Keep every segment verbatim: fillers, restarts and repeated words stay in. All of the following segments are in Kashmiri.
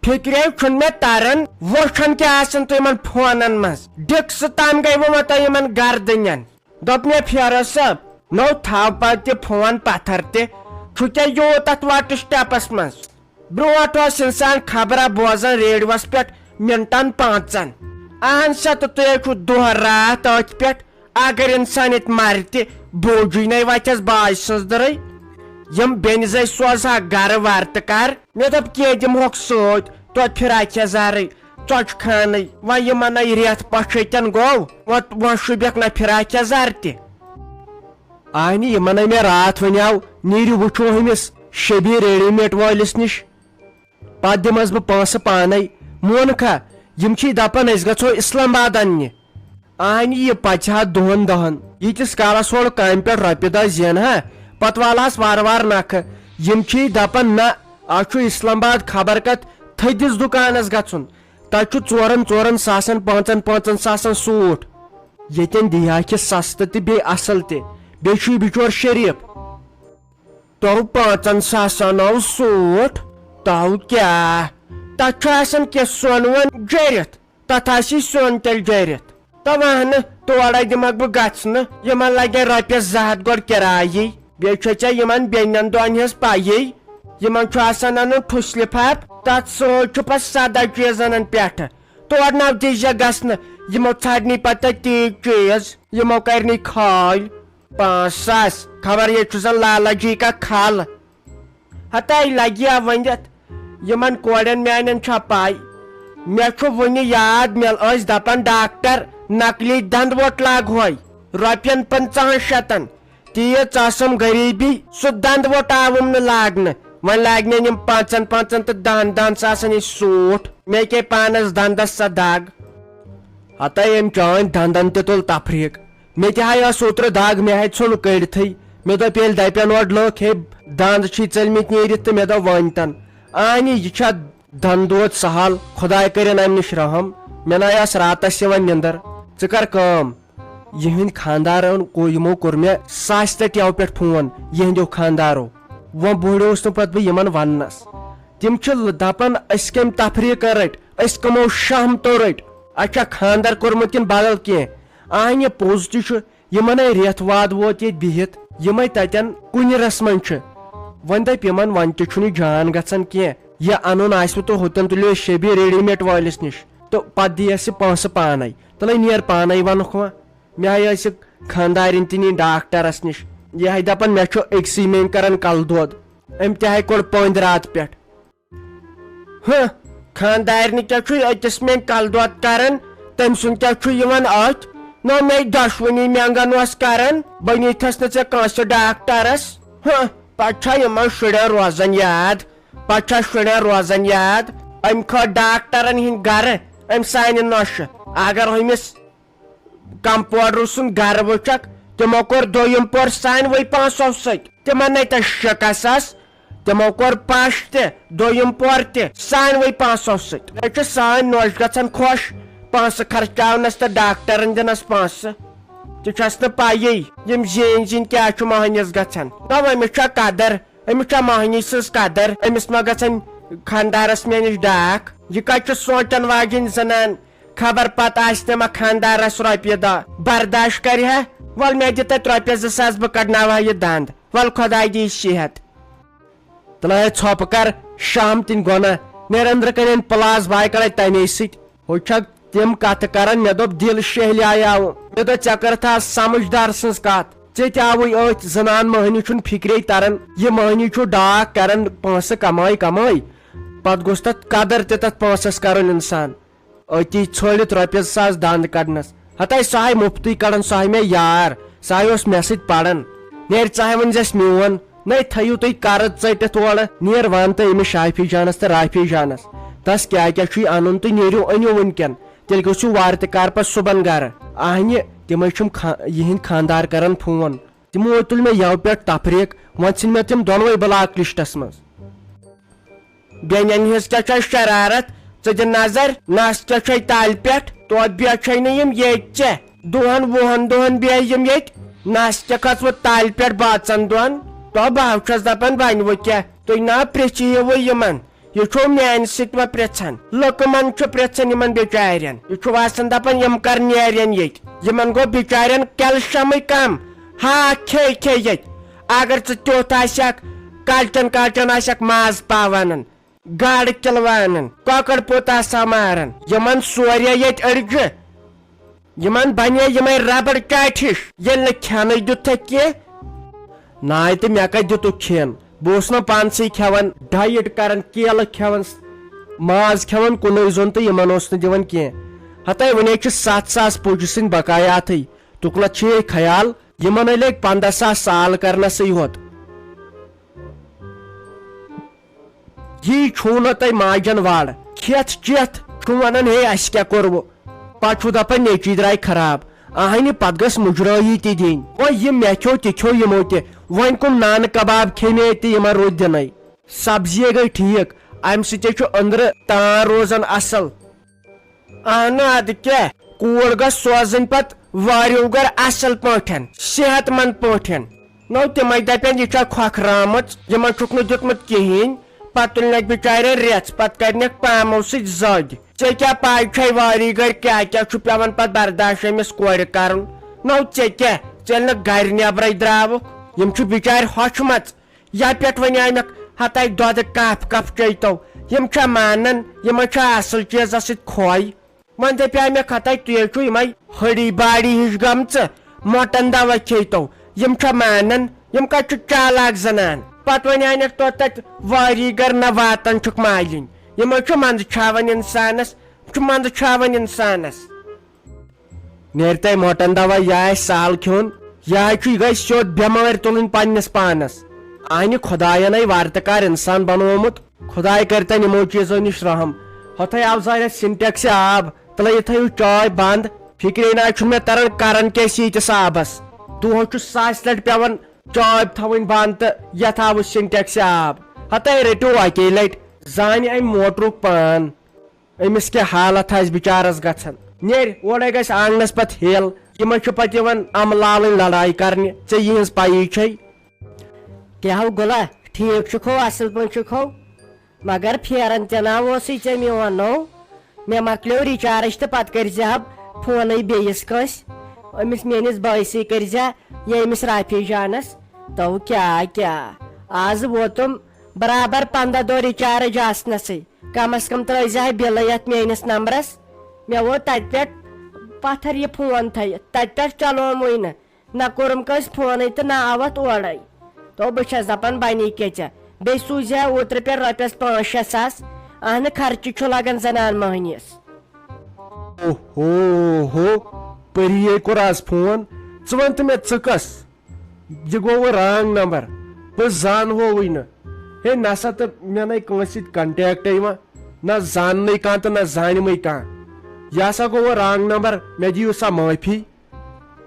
فکرے چھُنہٕ مےٚ تران، وٕچھان کیٛاہ آسن تُہۍ یِمن فونن منٛز۔ ڈِکسہٕ تام گٔیوٕ مےٚ تۄہہِ یِمن گردٕنٮ۪ن۔ دوٚپ مےٚ، "پھیرو صٲب، نو تھاو پتہٕ تہِ فون پتھر تہِ، چھُ کیٛاہ یوٗت اتھ وٹس ٹپس منٛز؟" برونٛٹھ اوس انسان خبرا بوزان ریڈیوس پٮ۪ٹھ منٹن پانٛژن۔ اہن سا، تہٕ تُہۍ چھِو دۄہ راتھ أتھۍ پٮ۪ٹھ۔ اگر انسان ییٚتہِ مرِ تہِ، بوجُے نے وتھٮ۪س باجہِ سٕنٛز دٕرٕے۔ یِم بیٚنہِ زَے سوزٕ ہا گرٕ ورتہٕ کر۔ مےٚ دوٚپ، کینٛہہ دِمہوکھ سۭتۍ، توتہِ فراق یزارٕے، ژۄچہِ خانٕے۔ وۄنۍ یِمن نے رٮ۪تھ پَشیتن گوٚو، وۄنۍ، وۄنۍ شوٗبٮ۪کھ نہ فراق یزار تہِ۔ آہنہِ، یِمن نے مےٚ راتھ ونیاو، نیٖرِو وٕچھو ہُمِس شبیر ریڈی میٹ وٲلِس نِش۔ پتہٕ دِمس بہٕ پونٛسہٕ پانے۔ مونکھا، یِم چھی دپان أسۍ گژھو اسلام آباد اننہِ۔ آہنہِ، یہِ پژِ ہا دۄہن دہن۔ ییٖتِس کالس ہورٕ کامہِ پٮ۪ٹھ رۄپیہِ دہ زینہٕ ہا، پتہٕ والہٕ ہس وارٕ وارٕ نکھٕ۔ یِم چھی دپان، نہ، از چھُ اسلام آباد خبر کتھ تھٔدِس دُکانس گژھُن۔ تتہِ چھُ ژورن ژورن ساسن، پانٛژن پانٛژن ساسن سوٗٹ۔ ییٚتٮ۪ن دِیہِ ہا کہِ سستہٕ تہِ بیٚیہِ اصل تہِ۔ بیٚیہِ چھُ یہِ بِچور شریٖف۔ تو پانٛژن ساسن آو سوٗٹ، تو کیٛاہ؟ تتھ چھُ آسان کینٛہہ سۄن وۄن جٔرِتھ، تتھ آسی سۄن تیٚلہِ جٔرِتھ۔ تو وہنہٕ، تورے دِمکھ بہٕ گژھنہٕ، یِمن لگن رۄپیس زٕ ہتھ گۄڈٕ کرایی۔ بیٚیہِ چھےٚ ژےٚ یِمن بیٚنٮ۪ن دۄن ہٕنٛز پیی، یِمن چھُ آسان انُن ٹھُس لفاف، تتھ سۭتۍ چھُ پتہٕ سدہ چیٖز انان پٮ۪ٹھٕ۔ تور نو دیٖزیٚکھ گژھنہٕ، یِمو ژھانڈنٕے پتہٕ تیٖتۍ چیٖز، یِمو کرنٕے خٲلۍ۔ پانٛژھ ساس؟ خبر ییٚتہِ چھُ زن لالا جی کا کھل۔ ہتاے لگیا ؤنِتھ، یِمن کورٮ۪ن میانٮ۪ن چھا پاے؟ مےٚ چھُ وُنہِ یاد، مےٚ ٲسۍ دپان ڈاکٹر نقلی دند ووٹ لاگہوے رۄپین پنژاہن شتن۔ تیٖژ ٲسٕم غریٖبی، سُہ دند ووٹ آوُم نہٕ لاگنہٕ۔ وۄنۍ لاگنن یِم پانٛژن پانٛژن تہٕ دہن دہن ساسن ہٕنٛدۍ سوٗٹ۔ مےٚ کے پانس دندس سۄ دگ۔ ہتاے أمۍ چٲنۍ دندن تہِ تُل تفریٖق۔ مےٚ تہِ ہاے ٲس اوترٕ دگ، مےٚ ہاے ژھوٚن کٔڑتھٕے۔ مےٚ دوٚپ، ییٚلہِ دپن اورٕ لُکھ، ہے، دند چھی ژٔلمٕتۍ نیٖرِتھ، تہٕ مےٚ دوٚپ، وۄنۍ تن۔ آنی، یہِ چھا دند دود سہل؟ خداے کٔرِن امہِ نِش رحم۔ مےٚ ناے ٲس راتس یِوان نِندٕر۔ ژٕ کر کٲم، یِہنٛدۍ خاندارن کو-، یِمو کوٚر مےٚ ساسہِ تہٕ ٹیو پٮ۪ٹھ فون، یِہنٛدیو خاندارو۔ وۄنۍ بوڑیوس نہٕ پتہٕ بہٕ یِمن وننس۔ تِم چھِ ل-، دپان، أسۍ کمہِ تفریٖقن رٔٹۍ، أسۍ کمو شہمتو رٔٹۍ؟ اَسہِ چھا خاندر کوٚرمُت کِنہٕ بدل کینٛہہ؟ آہنہِ، پوٚز تہِ چھُ، یِمن ہے رٮ۪تھ واد ووت ییٚتہِ بِہِتھ، یِمے تتٮ۪ن کُنہِ رسمن چھِ۔ وۄنۍ دپہِ یِمن، وۄنۍ تہِ چھُنہٕ جان گژھان کینٛہہ، یہِ انُن آسہِ وٕ تہٕ ہوٚتٮ۪ن تُلِو أسۍ شبیر ریڈی میٹ وٲلِس نِش تہٕ پتہٕ دِیس یہِ پونٛسہٕ پانے۔ تہٕ لے نیر پانے ونُکھ وۄنۍ۔ مےٚ ہاے ٲسۍ خاندارِنۍ تہِ نِنۍ ڈاکٹرس نِش۔ یہِ ہاے دپان، مےٚ چھُ أکسٕے میٲنۍ کران کلہٕ دود۔ أمۍ تہِ ہاے کوٚڑ پٔنٛدۍ راتہٕ پٮ۪ٹھ۔ ہہ، خاندارنہِ کیٛاہ چھُے أکِس میٲنۍ کلہٕ دود کران؟ تٔمۍ سُنٛد کیٛاہ چھُ یِوان أتھۍ؟ نہ مےٚ دۄشوٕنی مینٛگن اوس کران، بہٕ نیٖتھس نہٕ ژےٚ کٲنٛسہِ ڈاکٹرس۔ ہہ، پتہٕ چھا یِمن شُرٮ۪ن روزان یاد؟ پتہٕ چھا شُرٮ۪ن روزان یاد؟ أمۍ کھٲج ڈاکٹرن ہٕنٛدۍ گرٕ أمۍ سانہِ نۄشہِ۔ اگر ہُمِس کمپاوڈرو سُنٛد گرٕ وٕچھکھ، تِمو کوٚر دوٚیِم پور سانوٕے پونٛسو سۭتۍ۔ تِمن نے تہٕ شِکس آس، تِمو کوٚر پش تہِ، دوٚیِم پور تہِ سانوٕے پونٛسو سۭتۍ۔ مےٚ چھِ سٲنۍ نۄش گژھان خۄش پونٛسہٕ خرچاونس تہٕ ڈاکٹرن دِنس پونٛسہٕ۔ تہِ چھس نہٕ پیی، یِم زیٖنۍ زیٖنۍ کیٛاہ چھُ مٔہنِس گژھان۔ نہ، أمِس چھا قدر؟ أمِس چھا مٔہنی سٕنٛز قدر؟ أمِس ما گژھن خانٛدارس مےٚ نِش ڈاکھ؟ یہِ کتہِ چھُ سونٛچن واجیٚنۍ زنان؟ خبر پتہٕ آسہِ نہٕ ما خانٛدارس رۄپیہِ دہ برداش کرِ ہا؟ ول مےٚ دِ تتہِ رۄپیس زٕ ساس، بہٕ کڑناوٕ ہا یہِ دند۔ ول خۄداے دِیہِ صحت۔ تہٕ لٲے ژھۄپہٕ کر شام تِنۍ گۄنہ، نیر أنٛدرٕ کنٮ۪ن پلاس باے کڑے تمے سۭتۍ۔ ہُہ چھکھ تِم کتھٕ کران، مےٚ دوٚپ دِل شہلیایاو۔ مےٚ دوٚپ ژےٚ کٔرتھ آز سمجھدار سٕنٛز کتھ۔ ژےٚ تہِ آوٕے أتھۍ زنان مٔہنی چھُنہٕ فکرے تران۔ یہِ مٔہنی چھُ ڈاکھ کران پونٛسہٕ کمٲے کمٲے۔ پتہٕ گوٚژھ تتھ قدر تہِ تتھ پونٛسس کرُن انسان۔ أتی ژھٲنڈِتھ رۄپیہِ زٕ ساس دند کڑنس۔ ہتاے سُہ ہاے مُفتٕے کڑان، سُہ ہاے مےٚ یار، سُہ ہاے اوس مےٚ سۭتۍ پران۔ نیر ژٕ ہاے ؤنۍ زٮ۪س میون، نے تھٲیِو تُہۍ قرض ژٔٹِتھ اورٕ۔ نیر وَن تہٕ أمِس شافی جانس تہٕ رافی جانس، تس کیٛاہ کیٛاہ چھُے انُن تہٕ نیرِو أنِو وٕنکٮ۪ن۔ تیٚلہِ گٔژھِو وارٕ تہِ کار پتہٕ صُبحن گرٕ۔ آہنہِ، تِمے چھِم خا-، یِہِنٛدۍ خانٛدار کران فون۔ تِمو تُلۍ مےٚ یَوٕ پٮ۪ٹھ تفریٖق، وۄنۍ ژھٕنۍ مےٚ تِم دۄنوَے بلاک لسٹس منٛز۔ بیٚنٮ۪ن ہٕنٛز کیٛاہ چھےٚ شرارت؟ ژٕ دِ نظر، نس کیٛاہ چھے تالہِ پٮ۪ٹھ؟ توتہِ بیچھے نہٕ یِم ییٚتہِ ژےٚ۔ دۄہن وُہن دۄہن بیٚہہ یِم ییٚتہِ۔ نس کیٛاہ کھژوٕ تالہِ پٮ۪ٹھ بٲژن دۄن؟ تو بہٕ ہا چھَس دپان، بنہِ وۄنۍ کیٛاہ؟ تُہۍ نا پرٛژھِو یِمن۔ یہِ چھُو میانہِ سۭتۍ وۄنۍ پرٛژھان۔ لُکہٕ من چھُ پرٛژھان یِمن بِچارٮ۪ن۔ یہِ چھُ آسان دپان، یِم کر نیرن ییٚتہِ؟ یِمن گوٚو بِچارٮ۪ن کیلشمٕے کم۔ ہاکھ کھے کھے ییٚتہِ۔ اگر ژٕ تیُتھ آسکھ، کلچن کلچن آسکھ ماز پاو انان، گاڈٕ کِلوٕ انان، کۄکر پوٚت آسا ماران، یِمن سورے ییٚتہِ أڑجہِ۔ یِمن بنے یِمے ربڑ چاٹہِ ہِش، ییٚلہِ نہٕ کھٮ۪نٕے دیُتتھکھ کینٛہہ۔ ناے تہٕ مےٚ کتہِ دِتُکھ کھٮ۪ن؟ بہٕ اوسُس نہ پانسٕے کھٮ۪وان، ڈایٹ کران، کیلہٕ کھٮ۪وان، ماز کھٮ۪وان کُنُے زوٚن، تہٕ یِمن اوس نہٕ دِوان کینٛہہ۔ ہتے وۄنۍ چھِ ستھ ساس پُجہِ سٕنٛدۍ بقایاتھٕے۔ تُکنتھ چھُ یے خیال، یِمن لٔگۍ پنٛداہ ساس سال کرنسٕے ہوت۔ یی چھُو نہٕ تۄہہِ ماجن وڑ۔ کھٮ۪تھ چٮ۪تھ چھُو ونان، ہے، اسہِ کیٛاہ کوٚروٕ؟ پتہٕ چھُو دپان، نیٚچی درٛاے خراب۔ اہنہِ، پتہٕ گٔژھ مُجرٲیی تہِ دِنۍ۔ وۄنۍ یہِ مےٚ کھیوٚو، تہِ کھیوٚو یِمو تہِ۔ وۄنۍ کٕم نانہٕ کباب کھیٚمے تہِ، یِمن روٗدۍ دِنَے۔ سبزیے گٔے ٹھیٖک، امہِ سۭتۍ چھُ أنٛدرٕ تان روزان اصل۔ اہنُو، ادٕ کیٛاہ، کوٗر گژھ سوزٕنۍ پتہٕ واریو گرٕ اصل پٲٹھۍ، صحت مند پٲٹھۍ۔ نو تِمے دپن، یہِ چھا کھۄکھرٲمٕژ، یِمن چھُکھ نہٕ دیُتمُت کِہیٖنۍ۔ پتہٕ تُلنکھ بِچارٮ۪ن رٮ۪ژھ، پتہٕ کرنکھ پامو سۭتۍ زٔدۍ۔ ژےٚ کیٛاہ پاے چھے واری گرِ کیٛاہ کیٛاہ چھُ پٮ۪وان پتہٕ برداش أمِس کورِ کرُن؟ نو ژےٚ کیٛاہ، ژےٚ ییٚلہِ نہٕ گرِ نٮ۪برے درٛاوُکھ؟ یِم چھِ بِچارِ ہۄچھمژ۔ یا پٮ۪ٹھ ونے مکھ، ہتاے دۄدٕ کپ کپ چیٚیتو۔ یِم چھا مانان؟ یِمن چھا اصل چیٖزس سۭتۍ کھوے؟ وۄنۍ دپیٛاے مےٚ، خطا تُہۍ چھِو یِمے ہڑی باڑی ہِش گٔمژٕ، مۄٹن دوا کھیٚیتو۔ یِم چھا مانان؟ یِم کتہِ چھِ چالاک زنان؟ پتہٕ وۄنۍ انکھ توتہِ تتہِ واری گر نہ واتان چھُکھ مالِنۍ۔ یِم حظ چھُ منٛدچھاوان انسانس، چھُ منٛدچھاوان انسانس۔ نیرِ تۄہہِ مۄٹن دوا، یا آسہِ سہل کھیوٚن، یا چھُ یہِ گژھِ سیوٚد بٮ۪مٲرۍ تُلٕنۍ پننِس پانس۔ اہنہِ خداین ہے ورتہٕ کار انسان بنوومُت، خداے کٔرتن یِمو چیٖزو نِش رحم۔ ہۄتھے آو زانہِ سِنٹیکسہِ آب، تلٲیِتھ تھٲیِو چاے بنٛد۔ فِکرے نہ چھُنہٕ مےٚ تران کران کیٛاہ چھِ ییٖتِس آبس۔ دۄہس چھُ ساسہِ لٹہِ پٮ۪وان چاے تھاوٕنۍ بنٛد تہٕ یتھ آوُس سِنٹیکسہِ آب۔ ہتے رٔٹِو اکے لٹہِ زانہِ امہِ موٹرُک پان۔ أمِس کیٛاہ حالت آسہِ بِچارس گژھان۔ نیرِ اورے گژھِ آنگنس پتہٕ ہیل۔ یِمے چھِ پتہٕ یِوان امہٕ لالٕنۍ لڑایہِ کرنہِ، ژےٚ یِہٕنٛز پیی چھے۔ کیٛاہ ہو گُلا، ٹھیٖک چھُکھو، اصل پٲٹھۍ چھُکھو؟ مگر پھیران تہِ نا اوسُے ژےٚ میون نوٚو۔ مےٚ مۄکلیو recharge تہٕ پتہٕ کٔرۍ زِ ہا فونٕے بیٚیِس کٲنٛسہِ۔ أمِس میٲنِس بٲیسٕے کٔرۍ زِ ہا یا أمِس رافی جانس۔ تو کیٛاہ کیٛاہ، آز ووتُم برابر پنٛداہ دۄہ recharge آسنسٕے۔ کم از کم ترٲے زِ ہا بِلٕے یتھ میٲنِس نمبرس۔ مےٚ ووت تتہِ پٮ۪ٹھ پتھر یہِ فون تھٲیِتھ، تتہِ پٮ۪ٹھ چلومٕے نہٕ۔ نہ کوٚرُم کٲنٛسہِ فونٕے تہٕ نہ آو اتھ اورے۔ تو بہٕ چھس دپان بنی کیٛاہ ژےٚ؟ بیٚیہِ سوٗزِ ہا اوترٕ پٮ۪ٹھ رۄپیس پانٛژھ شےٚ ساس۔ اہنہٕ خرچہِ چھُ لگان زنان مٔہنِس۔ اوہو ہو، پریے کوٚر آز فون۔ ژٕ وَن تہٕ مےٚ، ژٕ کس؟ یہِ گوٚو وۄنۍ wrong number۔ بہٕ زانہووٕے نہٕ۔ ہے نسا، تہٕ مےٚ نے کٲنٛسہِ سۭتۍ contact یِوان، نہ زاننٕے کانٛہہ تہٕ نہ زانِمٕے کانٛہہ۔ یہِ ہسا گوٚو وۄنۍ wrong number، مےٚ دِیِو سا معٲفی۔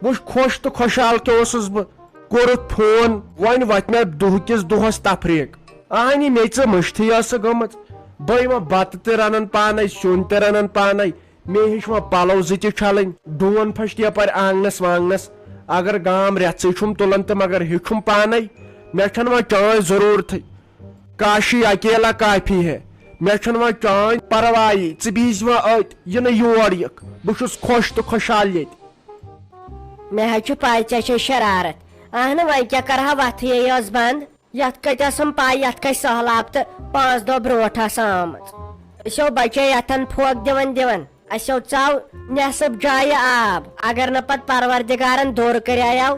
وٕچھ، خۄش تہٕ خۄشحال تہِ اوسُس بہٕ۔ کوٚرُتھ فون، وۄنۍ وتہِ مےٚ دُہہٕ کِس دۄہس تفریٖق۔ اہنہِ، مےٚ ژٕ مٔشتھٕے ٲسہٕ گٔمٕژ۔ بہٕ یِمہٕ بتہٕ تہِ رنان پانے، سیُن تہِ رنان پانے۔ مےٚ ہیٚچھ وۄنۍ پلو زٕ تہِ چھلٕنۍ، ڈون پھش تہِ یپٲرۍ آنگنس وانگنس۔ اگر گام رٮ۪ژھٕے چھُم تُلان تہٕ مگر ہیٚچھُم پانے۔ مےٚ چھَنہٕ وۄنۍ چٲنۍ ضروٗرتھٕے۔ کاشی اکیلا کافی ہے۔ مےٚ چھُنہٕ وۄنۍ چٲنۍ پرواے، ژٕ بیٖزِ وۄنۍ أتۍ، یہِ نہٕ یور یِکھ۔ بہٕ چھُس خۄش تہٕ خۄشحال ییٚتہِ۔ مےٚ حظ چھُ پَے ژےٚ چھے شرارت۔ اہنہٕ، وۄنۍ کیٛاہ کَرٕ ہا، وَتھٕے یٲژ بنٛد۔ یَتھ کَتہِ ٲسٕم پَے، یَتھ کھسہِ سٔہلاب تہٕ پانٛژھ دۄہ برونٛٹھ آسہٕ آمٕژ۔ أسۍ ہو بَچے یَتھن پھۄکھ دِوان دِوان۔ اَسہِ ہو ژاو نٮ۪صٕف جایہِ آب۔ اگر نہٕ پَتہٕ پروردگارن دوٚر کریاو،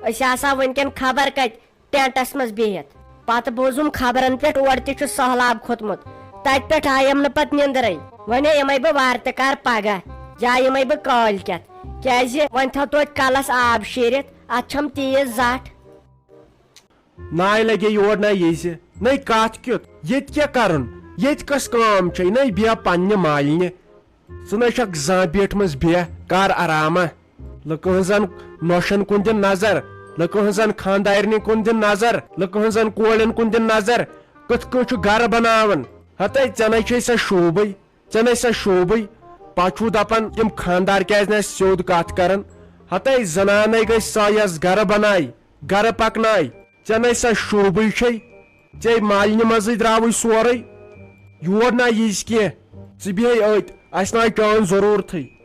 أسۍ آسہٕ ہا وٕنکٮ۪ن خبر کَتہِ ٹینٹس منٛز بِہِتھ۔ پتہٕ بوٗزُم خبرن پٮ۪ٹھ اورٕ تہِ چھُ سٔہلاب کھوٚتمُت۔ تتہِ پٮ۪ٹھ آیم نہٕ پتہٕ نِندرے۔ ونے یِمے بہٕ وارٕ تہِ کار پگاہ یا یِمے بہٕ کٲلۍ کٮ۪تھ۔ کیازِ وۄنۍ تھاو توتہِ کلس آب شیٖرِتھ، اتھ چھم تیز زٹھ۔ ناے لگے یور نہ ییٚزِ۔ نَے کتھ کیُتھ؟ ییٚتہِ کیٛاہ کرُن؟ ییٚتہِ کۄس کٲم چھے؟ نَے بیٚہہ پننہِ مالنہِ۔ ژٕ نَے چھکھ زانٛہہ بیٖٹھمٕژ، بیٚہہ، کر آرامہ۔ لُکہٕ ہٕنٛزن نۄشن کُن دِ نظر، لُکہٕ ہٕنٛزن خانٛدارنہِ کُن دِ نظر، لُکہٕ ہٕنٛزن کورٮ۪ن کُن دِ نظر۔ کِتھ کٔنۍ چھُ گرٕ بناوان؟ ہتے ژےٚ نَے چھے سۄ شوٗبٕے، ژےٚ نَے سۄ شوٗبٕے۔ پتہٕ چھُو دپان، یِم خانٛدار کیازِ نہٕ اَسہِ سیوٚد کتھ کران؟ ہتے زنانے گٔے سۄ، یۄس گرٕ بنایہِ، گرٕ پکنایہِ۔ ژےٚ نَے سۄ شوٗبٕے چھے، ژےٚ مالنہِ منٛزٕے درٛاوٕے سورُے۔ یور نہ یِیٖزِ کینٛہہ۔ ژٕ بیٚہہ أتۍ، اَسہِ نہ آے چٲنۍ ضروٗرتھٕے۔